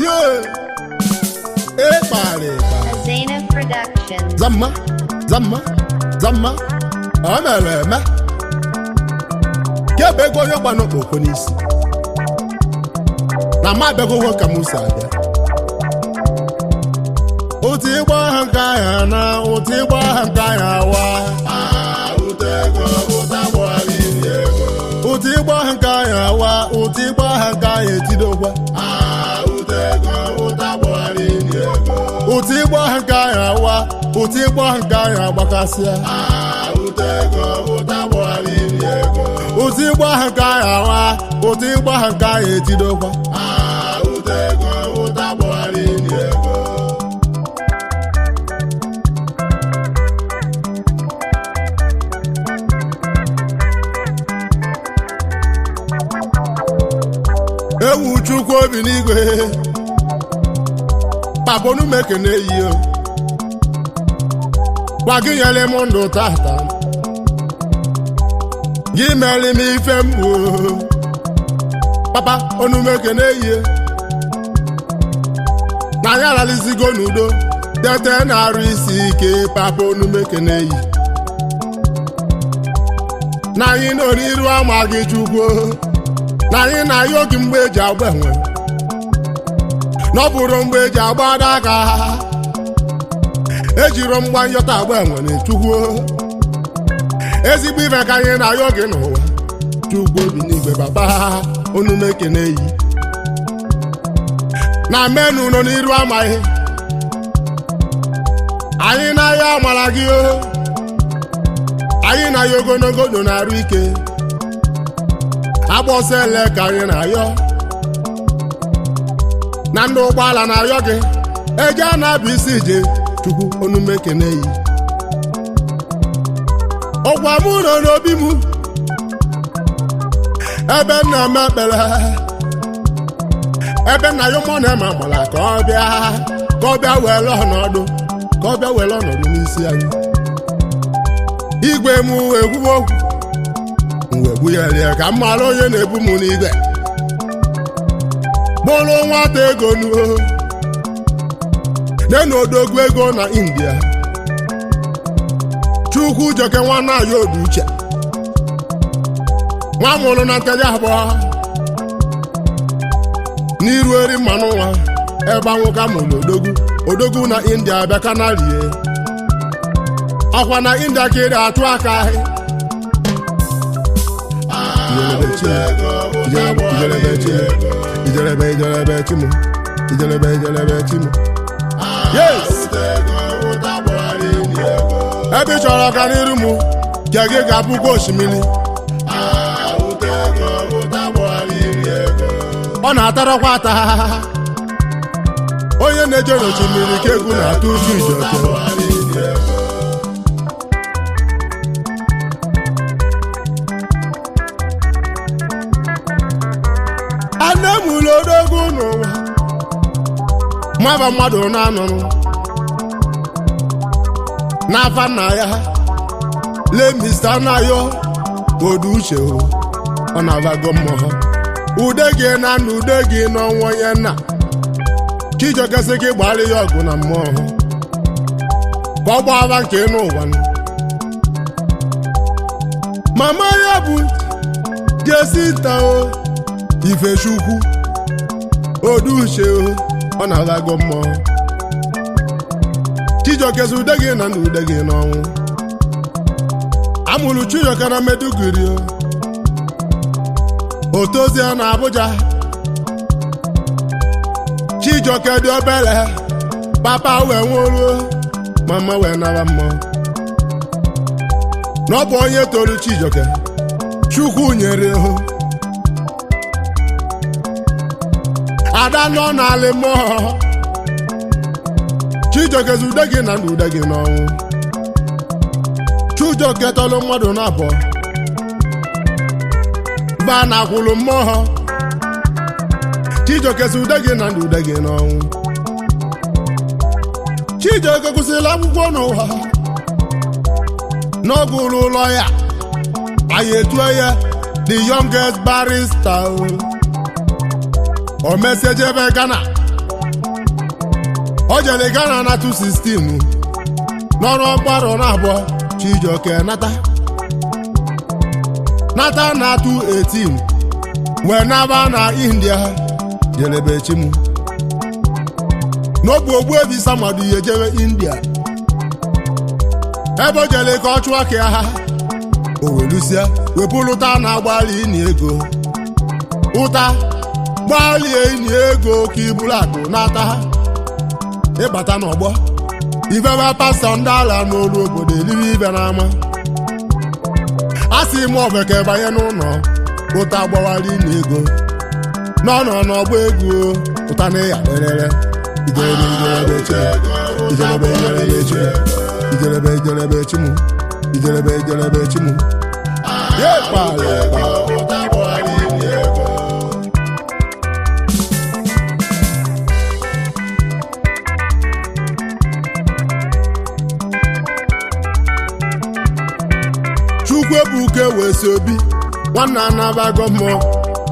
Yeah. Ịkparịkpa. Azena Productions. Zamma, zamma, zamma. Ọ mere eme. Kebe ego onye gba n'okpoko n'isi. Na ma abịago ka m si abịa. Otu ịgba ha nke ahịa na otu ịgba ha nke ahịa wa. Otu ịgba ha nke ahịa wa, otu ịgba ha nke ahịa etidokwa. Otu ịgba ha nke ahịa wa, otu ịgba ha nke ahịa agbakasịa. Otu ịgba ha nke ahịa wa, otu ịgba ha nke ahịa etidokwa. Ewu Chukwu obi n'igwe papa onumekene yi o gwa gị nyere m ndụ tata gị mere m ife m o papa onumekene yi na anyị alalizigo n'udo tete na-arụ isi ike papa onumekene yi na anyị nọ n'iru ama gị Chukwu na anyị na-ayọ gị mgbe eji agba enwe na ọ bụrụ mgbe eji agba adaka ejiro mgba nyọta agba enwe na Chukwu ezigbo ife ka anyị na-ayọ gị n'ụwa Chukwu obi n'igwe baba onumekene yi na menu nọ n'iru amaghị anyị na-ayọ amara gị o anyị na-ayọ ogologo ndụ na-arụ ike agbọsọ ele ka anyị na-ayọ na ndị ụgbọala na-ayọ gị eje a na-abụ isi ije Chukwu onumekene yi ọgwa mụ nọ n'obi m ebe nna m ekpere ebe nna ya ụmụ na-eme amala ka ọ bịa ka ọ bịa were ọnọdụ ka ọ bịa were ọnọdụ n'isi anyị igwe m ekwuwe okwu mgbe gbugharịa ka m mara onye na-ebu m n'igwe bụrụ nwata ego nuo nenu odogwu ego na India Chukwu joke nwanne ya obi uche nwa mụrụ na nkeji abụọ n'iru eri mmanụ nwa ebe anwụ ka mụrụ odogwu odogwu na India abịa kanarie ọkwa na India ka ị atụ aka ijerebe ijerebe chimu ijerebe ijerebe chimu yes ebe ị chọrọ ka n'iru m ke gị ga-abụkwa osimiri ọ na-atarakwa ata onye na-eje n'osimiri ka egwu na-atụ uchu ijoke. Ane m ụlọ odogwu n'ụwa maba mmadụ na-anụrụ n'afa nna ya lee Mr. Nayo odu uche o ọ na-abago mmụọ ude gị na nna ude gị n'ọnwa onye nna Chijioke sị gị gbara ya ọgụ na mmụọ ka ọ gbaa nke n'ụwa mama ya bụ Jesinta o Ifechukwu oduche ọ na-alago mmụọ Chijioke sị ude gị na ndụ ude gị n'ọnwụ amụrụ Chijioke na Meduguri o tozie na Abuja Chijioke dị obere papa wee nwụruo mama wee nara mmụọ na ọ bụ onye toro Chijioke Chukwu nyere hụ ada nọ n'alị mmụọ Chijioke zi ude gị na ndụ ude gị n'ọnwụ Chijioke tọrọ mmadụ n'abụọ ba na akwụlụ mmụọ Chijioke zi ude gị na ndụ ude gị n'ọnwụ Chijioke kwụsịrị akwụkwọ n'ụwa n'ọgụrụ ụlọ ya anyị etue ya the youngest barrister o mesejebe Ghana O jere Ghana na 2016 n'ọrụ ọgbarụ na abụọ. Chijioke nata nata na 2018 wee naba na India jelebe chimu n'ogbu ogbuebi samadu ihe jebe India ebe o jere ka ọ chụọ ka ha o welusia wepụlụta na agbalị ini ego ụta gbalie ini ego ka iburu akụ nata ha ịbata n'ọgbọ ifebe pastọ ndị ala n'olu obodo elibe ibe n'ama a sị m ọbeke banye n'ụlọ ụta gbawara ini ego n'ọnọ n'ọgbọ egwu ụta na ya lelele ijerebe ijerebe chi ijerebe ijerebe chi ijerebe ijerebe chi mụ ijerebe ijerebe chi mụ yepa yepa. Ụta gbawara ini ego. Chukwu ebuka wee si obi nwanne anabago mmụọ.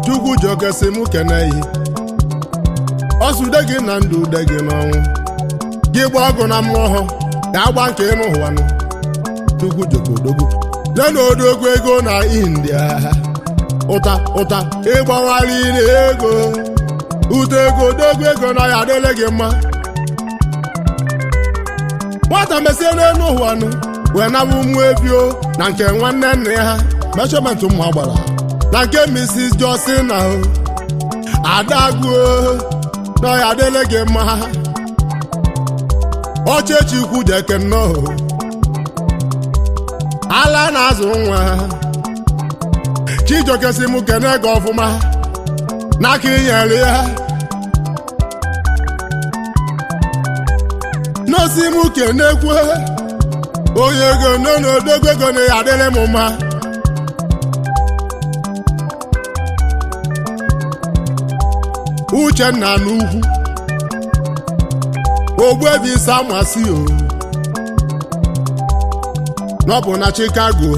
Chukwu joke si mụ kene ihe ọsụ ude gị na ndụ ude gị n'ọnwụ gị gba ọgụ na mmụọ hụ ga agba nke ịnụ ụwanụ. Chukwu joke odogwu lena odogwu ego na India ụta ụta ịgbawara ire ego ute ego odogwu ego na ya adịle gị mma. Nwata mesie n'elu ụwanụ wee naba ụmụ ebio na nke nwanne nna ya meshọmentị ụmụ agbara na nke Mrs. Johnson na adagụo na ya adịle gị mma. Ọchịchị jeke nnọọ ala na-azụ nwa. Chijioke si mụ kene gị ọfụma n'aka inyere ya n'osi mụ kenekwe onye ego n'odogwu ego na ya adịrị m mma. Uchenna n'ugwu Ogbuebi Samasị o n'ọbụ na Chicago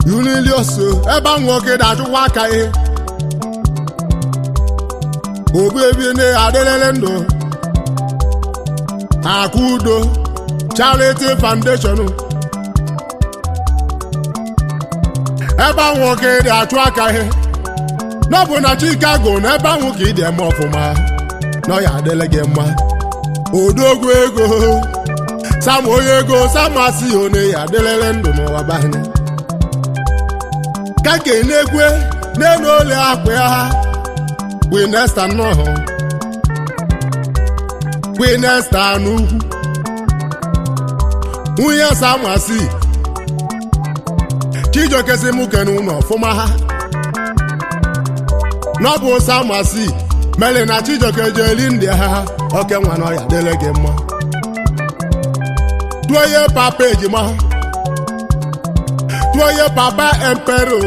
Unilios ebe ahụ nwoke na-achụkwa aka ihe. Ogbuebi na-adịrịrị ndụ akụ udo Charity Foundation ebe ahụ nwoke na-achụ aka ihe n'ọbụ na Chicago na ebe ahụ ka ị dị eme ọfụma na ọ ya adịla gị mma. Odogwu ego Sam onye ego Samasị one ya adịlele ndụ n'ụwa be anyị ka ke na-ekwe n'elu ole akwa ya Queen Esther nnọọ Queen Esther n'ugwu nwunye Samasị Chijioke si mụ kene ụlọ ọfụma ha n'ọbụ Samasị mere na Chijioke jeri ndị ha oke nwa na ọya dịrị gị mma. Tụọ ihe papa ejima tụọ ihe papa empero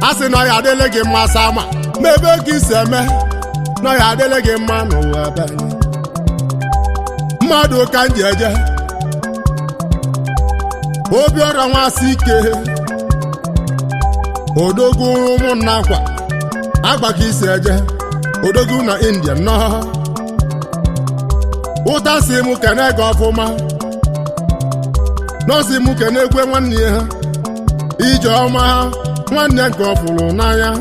a sị na ọya adịrị gị mma Sama ma ebe ka isi eme na ọya adịrị gị mma n'ụwa be anyị. Mmadụ ka m ji eje Obiọra nwasị ike odogwu ụmụnna akwa agba ka isi eje odogwu na India nnọọ ụta si mụ kene gị ọfụma nọọsị mụ kene ekwe nwanne ya ije ọma nwanne nke ọ fụrụ n'anya.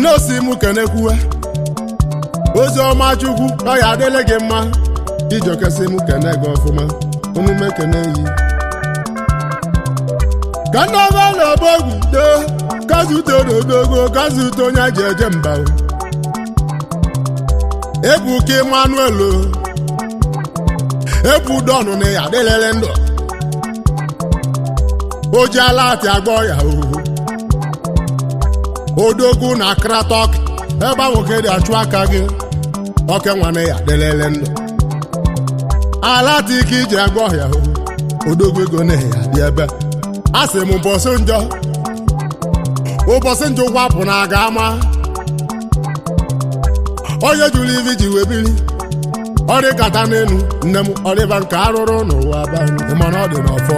Nọọsị mụ kene kwuwe ozi ọma Chukwu ọ ya adịla gị mma. Chijioke si mụ kene gị ọfụma omume kene yi ka ndị ọba na-agba ogwu doo kazute n'odogo kazute onye ji eje mba Ebuka Emmanuel ebu dọnụ na ya adịlele ndụ o ji ala atị agba ọya ohu odogwu na kratok ebe ahụ ka dị achụ aka gị oke nwane ya adịlele ndụ ala atị ike iji agba ọhịa ohu odogwu ego na ya dị ebe a sị m ụbọchị njọ ụbọchị njọ kwapụ na aga ama onye jụrụ ivi ji wee biri ọrịkata n'elu nne m ọrịba nke arụrụ n'ụwa be anyị mana ọ dị n'ọfọ.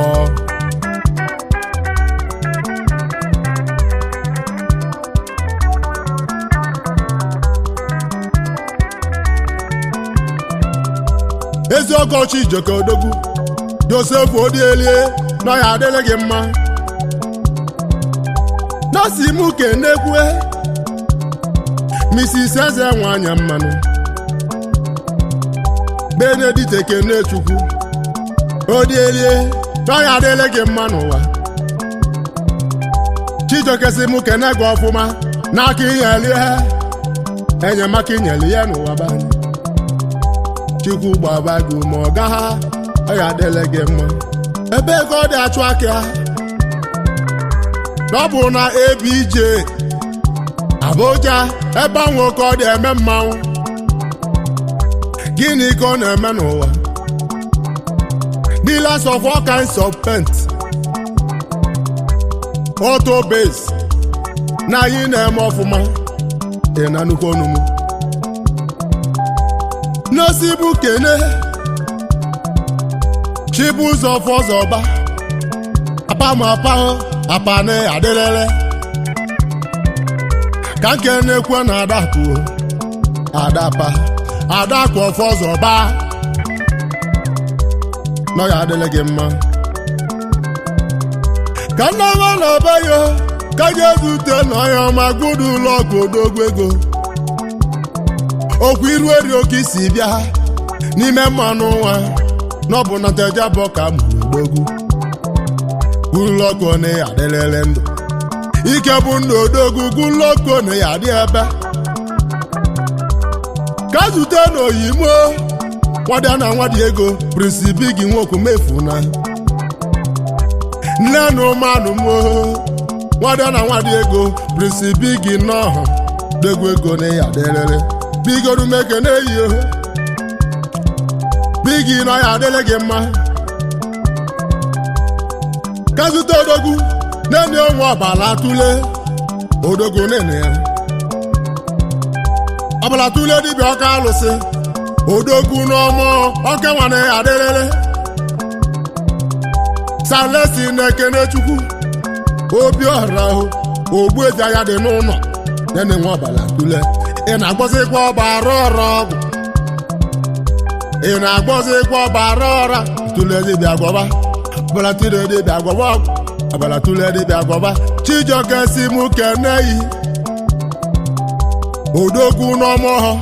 Ezi ọkọchị Ijoke odogwu Josef Odielie nọ ya adịrị gị mma. Nọọsụ m kenekwe Mrs. Eze nwanyị mmanụ Benedict Ekenechukwu Odielie nọ ya adịrị gị mma n'ụwa. Chijioke sị mụ kene gị ọfụma n'aka inyelie enyemaka inyeli ya n'ụwa be anyị. Chukwu gbaba gị ma ọ gaha ọ ya adịrị gị mma. Ebe ka ọ dị achụ aka ya na ọ bụ na ABJ Abuja ebe ahụ ka ọ dị eme mmanwụ. Gịnị ka ọ na-eme n'ụwa? Dealers of all kinds of paint, auto base na anyị na-eme ọfụma. Ị na nnukwu ọnụ m n'osibu kene Chibụzọ fọzọba apamapa apani adịrịrị ka nke na-ekwe na adakụ adapa adakụ ọfọzọba nọ ya adịrị gị mma. Ka nna m na-ebe ya ka je zute na ọya ọma gudu ụlọ ọgụ odogwu ego okwu iru eri oke isi bịa n'ime mmanụ nwa n'ọbụ na ntejabọ ka mụrụ odogwu gulọkụ na ya adịrịrị ndụ ike bụ ndụ odogwu gulọkụ na ya adị ebe ka zute na oyimo nwadị na nwadị ego Prince Big nwoke mefu na nne na ụmanụ m nwadị na nwadị ego Prince Big nọhụ degwu ego na ya adịrịrị bigorumeke na-eyi Bigi nọ ya adịrị gị mma. Ka zute odogwu nene onwe ọbala tule odogwu nene ya ọbala tule dibịa ọka alụsị odogwu n'ọmụ ọka nwane ya adịrịrị. Salesi na-ekene Chukwu obi ọra ogbu eji anya dị n'ụlọ nene nwe ọbala tule. Ị na-agbọzikwa ọbara ọra ọgwụ ị na-agbọzikwa ọbara ọra tule dibịa gwọba ọbara tule dibịa gwọba ọgwụ ọbara tule dibịa gwọba. Chijioke si mụ keneyi odogwu n'ọmụ họ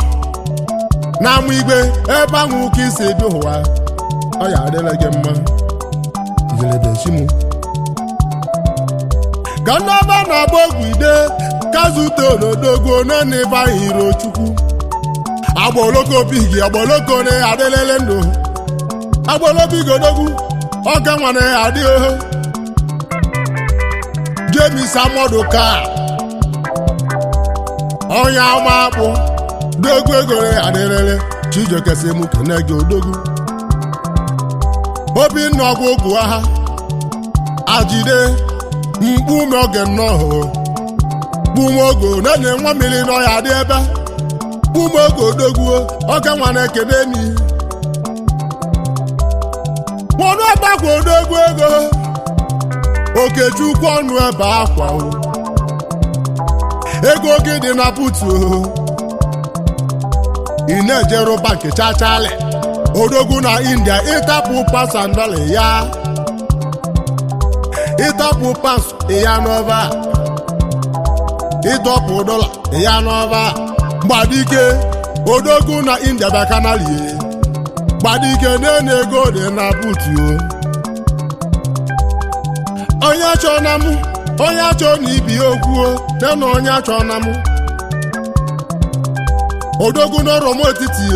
n'ama igwe ebe ahụ ka isi bi ụwa ọ ya adịrị gị mma. Ijelebe ka nnaba na-agba ogwu ide ka zute odogwu nene bahiro Chukwu agboloko bigi agboloko na adịlele ndụ agboloko odogwu ọka nwane adị ohe James Amodu ka onye ama akpụ dogwu ego adịrịrị. Chijioke sị mụ kene gị odogwu Obinna ọgwụ ogwu agha ajide mkpume oge nnọọ kpume ogo na-enye nwa mmiri nọ ya dị ebe kpume oge odogwu ọka nwa na-ekene mi ọnụ agbakwa odogwu ego Okechukwu ọnụ ebe akwa o ego gị dị na putu ị na-ejeru bankị chachali odogwu na India ịtapụ pasandali ya ịtọpụ pas ya n'ọba ịtọpụ dọla ya n'ọba. Gbadike odogwu na India bịa kanalie Gbadike na-enye ego dị na butu onye achọ na mụ onye achọ na ibi okwu nena onye achọ na mụ odogwu n'ọrụ m etiti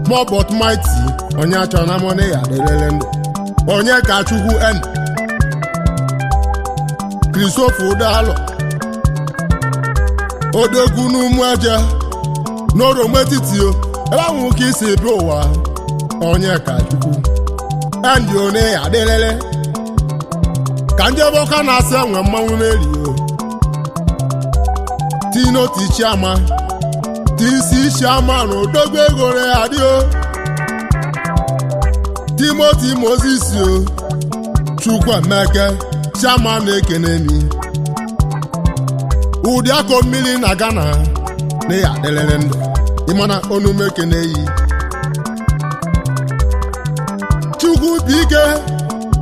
mobot mighty onye achọ na mụ na ya adịrịrị ndụ. Onye ka Chukwu en Kristofu Udalọ odogwu n'ụmụ eje n'oroma etiti o ebe ahụ ka isi bịa ụwa. Onye ka Chukwu endị one adịrịrị ka njebe ọka na-asị enwe mmanwụ n'eri o Tino Tichiama Tisi Chiama na odogwu ego adị o Timoti Moses o Chukwuemeke Chiama na-ekene mi ụdị akọ mmiri na Ghana na ya adịrịrị ndụ. Ịmana onumekene yi. Chukwu bụ ike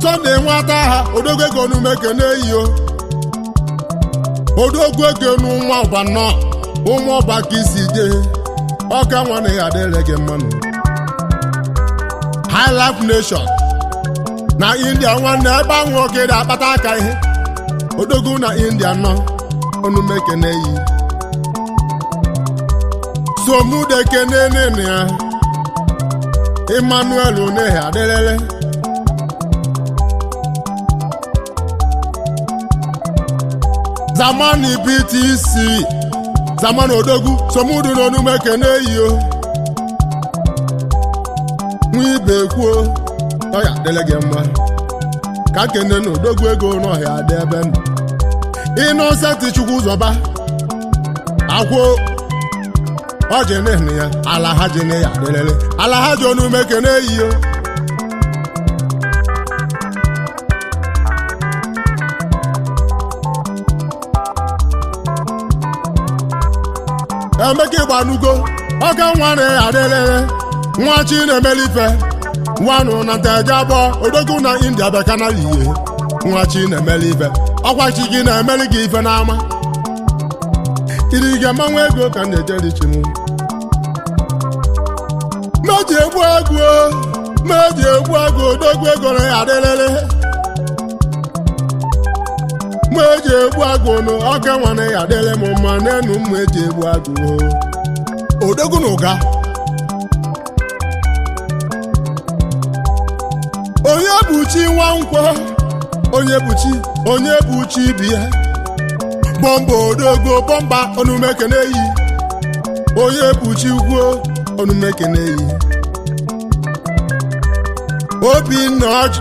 Sọnde nwata ha odogwu ego onumekene yi o. Odogwu ego n'nwa ọba nọ ụmụ ọba ka isi jee ọka nwanne ya adịrị gị mmanụ. High Life Nation na India nwanne ebe ahụ nwoke dị akpata aka ihe odogwu na India nọ onumekene yi. Somudekene nene ya Emmanuel onehe adịrịrị. Zamani BTC Zamani odogwu Somudu n'onumekene yi o. Nwa ibe kwuo ọya adịrị gị mma ka kene na odogwu ego n'ọhịa dị ebe ndụ. Innocent Chukwu zọba akwụ ọjị n'ihi ya ala ha ji ya adịrịrị ala ha ji onumekene yi o. Emeka ịgbanugo ọka nwa na ya adịrịrị nwa chi na-emelife nwanụ na nteje abụọ odogwu na India bịa ihe nwa chi na-emeli ife ọkwa chi gị na-emeli gị ife n'ama iri gị mmanwụ ego ka m na-ejeri chi m meji egbu agụ meji egbu agụ odogwu ego na ya adịrịrị meji egbu agụ nụ ọka nwa na ya adịrị m mma n'enu mma eji egbu agụ odogwu na ụga. Onye bụ chi nwankwọ onye bụ chi onye bụ chi ibi ya bọmba odogwu bọmba onumekene yi onye bụ chi ugwu onumekene yi. Obinna ọjị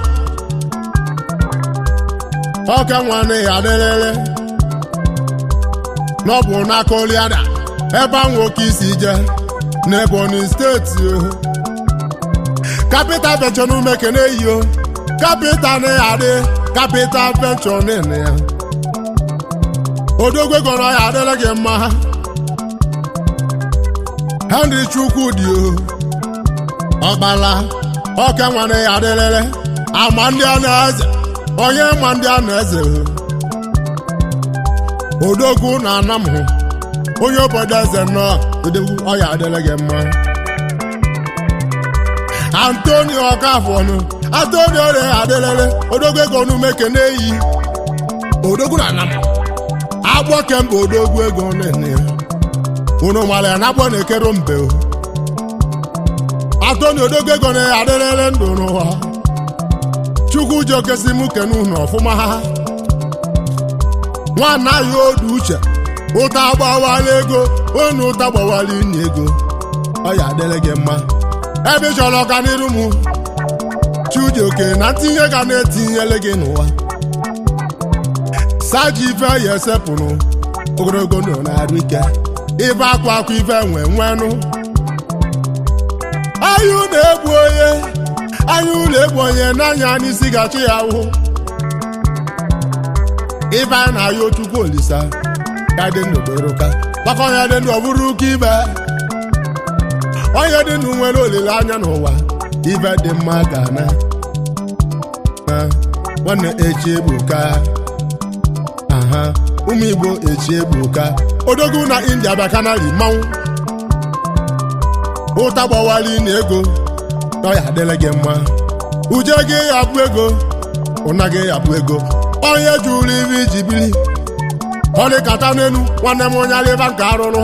ọka nwanne ya adịrịrị n'ọbụ n'aka oliada ebe ahụ oke isi je n'Ebonyi steeti o. Capital Venture n'umekene yi o. Capital na ya adị Capital Venture nene ya odogwu ego na ya adịrị gị mma. Henry Chukwudi o ọkpala ọka nwanne ya adịrịrị ama ndị a na-eze onye ma ndị a na-eze o. Odogwu na anamhụ onye obodo eze nọ odogwu ọya adịrị gị mma. Antonio Ọkafọnụ Antonio re adịrịrị odogwu ego n'umekene yi odogwu na anam agbọ kemgbe odogwu ego nene ya unu mara ya na agbọ na-ekere mbe o. Antonio odogwu ego na adịrịrị ndụ n'ụwa Chukwu ji okesi mụ kene unu ọfụma ha nwanna ya odu uche ụta gbawala ego unu ụta gbawala inye ego ọ ya adịrị gị mma. Ebe ị chọrọ ọganiru m Chijioke na ntinye ga na-etinyele gị n'ụwa saji ife ya esepụrụ ogologo ndụ na-arụ ike ife akwa akwa ife nwe nwenụ anyụ na-egbu onye anyụ na-egbu onye n'anya n'isi ga-achị ya wụ ife a na-ayọ Chukwu Olisa ka dị ndụ doroka maka onye dị ndụ ọ bụrụ ụka ibe onye dị ndụ nwere olileanya n'ụwa ife dị mma ga-ana na nwanne echi ebuka aha ụmụ Igbo echi ebuka odogwu na India bịa kanari mmanwụ ụta gbawali na ego na ya adịrị gị mma uje gị ya bụ ego ụna gị ya bụ ego onye jụrụ ibe iji biri ọlịkata n'elu nwanne m onye alịba nke arụrụ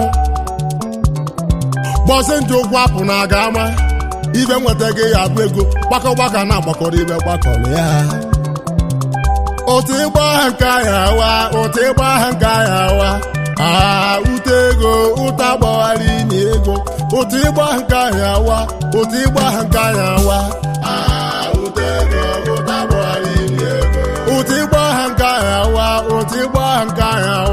bọsị nje ụkwụ apụ na aga ama ibe nweta gị ya bụ ego gbakọ gbakọ na agbakọrọ ibe gbakọrọ ya otu ịgba aha nke ahịa wa otu ịgba aha nke ahịa wa aa ute ego ụta gbawara inye ego otu ịgba aha nke ahịa wa otu ịgba aha nke ahịa wa aa ute ego ụta gbawara inye ego otu ịgba aha nke ahịa wa otu ịgba aha nke ahịa.